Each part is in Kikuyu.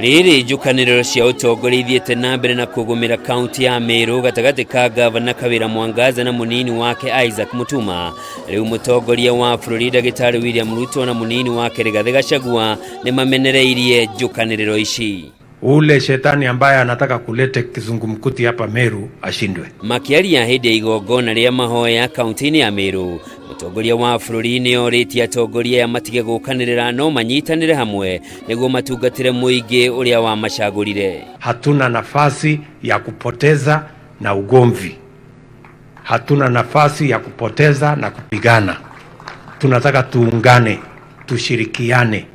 Rĩrĩ njũkanĩrĩro cia ũtongoria ithiĩte na mbere na kũgũmĩra kaunti ya Meru gatagatĩ ka gavana Kawĩra Mwangaza na mũnini wake Isaac Mutuma. Rĩu mũtongoria wa bũrũri ndagĩtarĩ William Ruto na mũnini wake Rigathĩ Gachagua nĩ mamenereirie njũkanĩrĩro ici. Ule shetani ambaye anataka kulete kizungumkuti hapa Meru ashindwe. Makĩaria hĩndĩ ya igongona rĩa mahoya kaunti-inĩ ya Meru, mũtongoria wa bũrũri nĩ orĩtie atongoria aya matige gũkanĩrĩra no manyitanĩre hamwe nĩguo matungatĩre mũingĩ ũrĩa wamacagũrire. Hatuna nafasi ya kupoteza na ugomvi, hatuna nafasi ya kupoteza na kupigana. Tunataka tuungane, tushirikiane.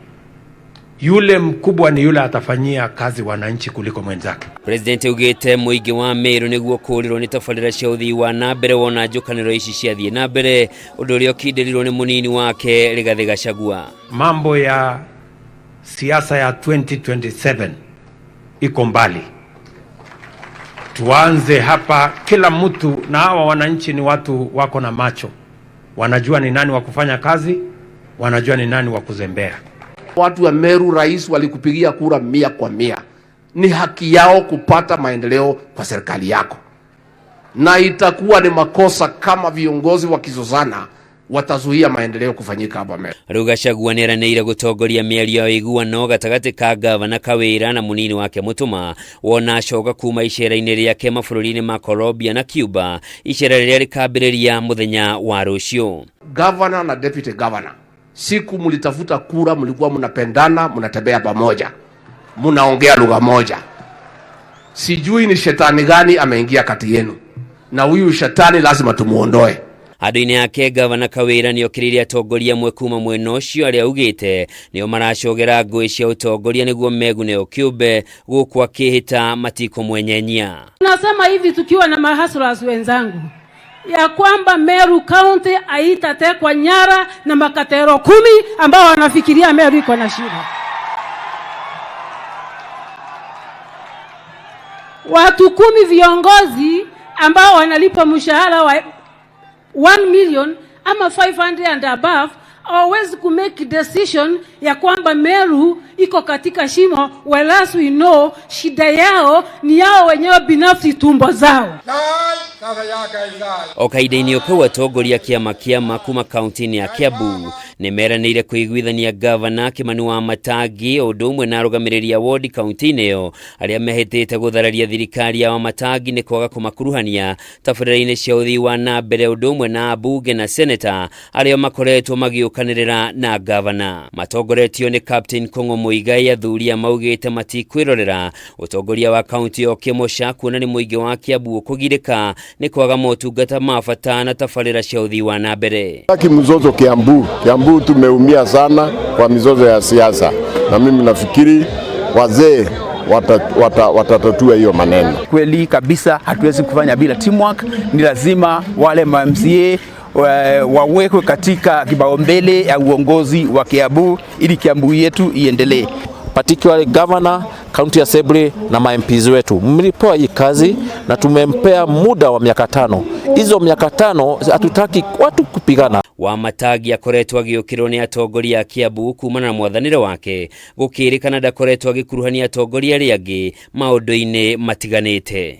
Yule mkubwa ni yule atafanyia kazi wananchi kuliko mwenzake. President augĩte mũingĩ wa Meru nĩguo kũũrĩrwo nĩ tabarĩra cia ũthii wa na mbere wona njũkanĩro ici ciathiĩ na mbere, ũndũ ũrĩa ũkindĩrirwo nĩ mũnini wake Rigathĩ Gachagua. Mambo ya siasa ya 2027 iko mbali. Tuanze hapa, kila mtu na hawa wananchi ni watu wako na macho, wanajua ni nani wa kufanya kazi, wanajua ni nani wa kuzembea. Watu wa Meru, rais walikupigia kura 100 kwa 100. Ni haki yao kupata maendeleo kwa serikali yako, na itakuwa ni makosa kama viongozi wakizozana watazuia maendeleo kufanyika hapa Meru. Rĩu Gachagua nĩeranĩire gũtongoria mĩario ya ũiguano gatagatĩ ka gavana Kawĩra na mũnini wake Mutuma wona acoka kuma icera-inĩ rĩake mabũrũri-inĩ ma Colombia na Cuba, icera rĩrĩa rĩkambĩrĩria mũthenya wa rũciũ. Governor na deputy governor, siku mlitafuta kura, mlikuwa mnapendana, mnatembea pamoja, mnaongea lugha moja. Sijui ni shetani gani ameingia kati yenu, na huyu shetani lazima tumuondoe. Handũ-inĩ yake gavana Kawĩra nĩokĩrĩire atongoria amwe kuma mwena ũcio arĩa augĩte nĩo maracogera ngũĩ cia ũtongoria nĩguo megune o kĩũmbe gũkũ akĩhĩta matikũmwenyenyia. Tunasema hivi tukiwa na mahustlers wenzangu ya kwamba Meru County haitatekwa nyara na makatero 10 ambao wanafikiria Meru iko na shida. Watu 10 viongozi ambao wanalipa mshahara wa 1 million ama 500 and above hawawezi ku make decision ya kwamba Meru iko katika shimo, whereas we know shida yao ni yao wenyewe binafsi, tumbo zao. O kahinda-inĩ kau atongoria kĩama kĩama kuma kaunti-inĩ ya Kiambu nĩ meranĩire kũiguithania gavana Kimani Wamatangi o ũndũ ũmwe na arũgamĩrĩri a wodi kaunti-inĩ ĩyo arĩa mehĩtĩte gũthararia thirikari ya Wamatangi nĩ kwaga kũmakuruhania tabarĩra-inĩ cia ũthii wa na mbere ũndũ ũmwe na ambunge na seneta arĩa makoretwo magĩũkanĩrĩra na gavana. Matongoretio nĩ Captain Kong'o Muigai, athuri a maugĩte matikwĩrorera ũtongoria wa kaunti ĩyo kĩmoca kuona nĩ mũingĩ wa Kiambu ũkũgirĩka nĩ kwaga motungata ma bata na tabarĩra cia ũthii wa na mbere. Taki mzozo Kiambu. Kiambu tumeumia sana kwa mizozo ya siasa, na mimi nafikiri wazee watatatua hiyo maneno. Kweli kabisa hatuwezi kufanya bila teamwork. Ni lazima wale ma MCA wawekwe katika kipaumbele ya uongozi wa Kiambu ili Kiambu yetu iendelee. Particularly governor, county assembly na ma MPs wetu, mlipewa hii kazi na tumempea muda wa miaka 5. Hizo miaka 5 hatutaki watu kupigana. Wamatangi akoretwo agĩũkĩrĩrwo nĩ atongoria a Kiambu kumana na mwathanĩre wake gũkĩrĩkana ndakoretwo agĩkuruhania atongoria arĩa angĩ maũndũ-inĩ matiganĩte.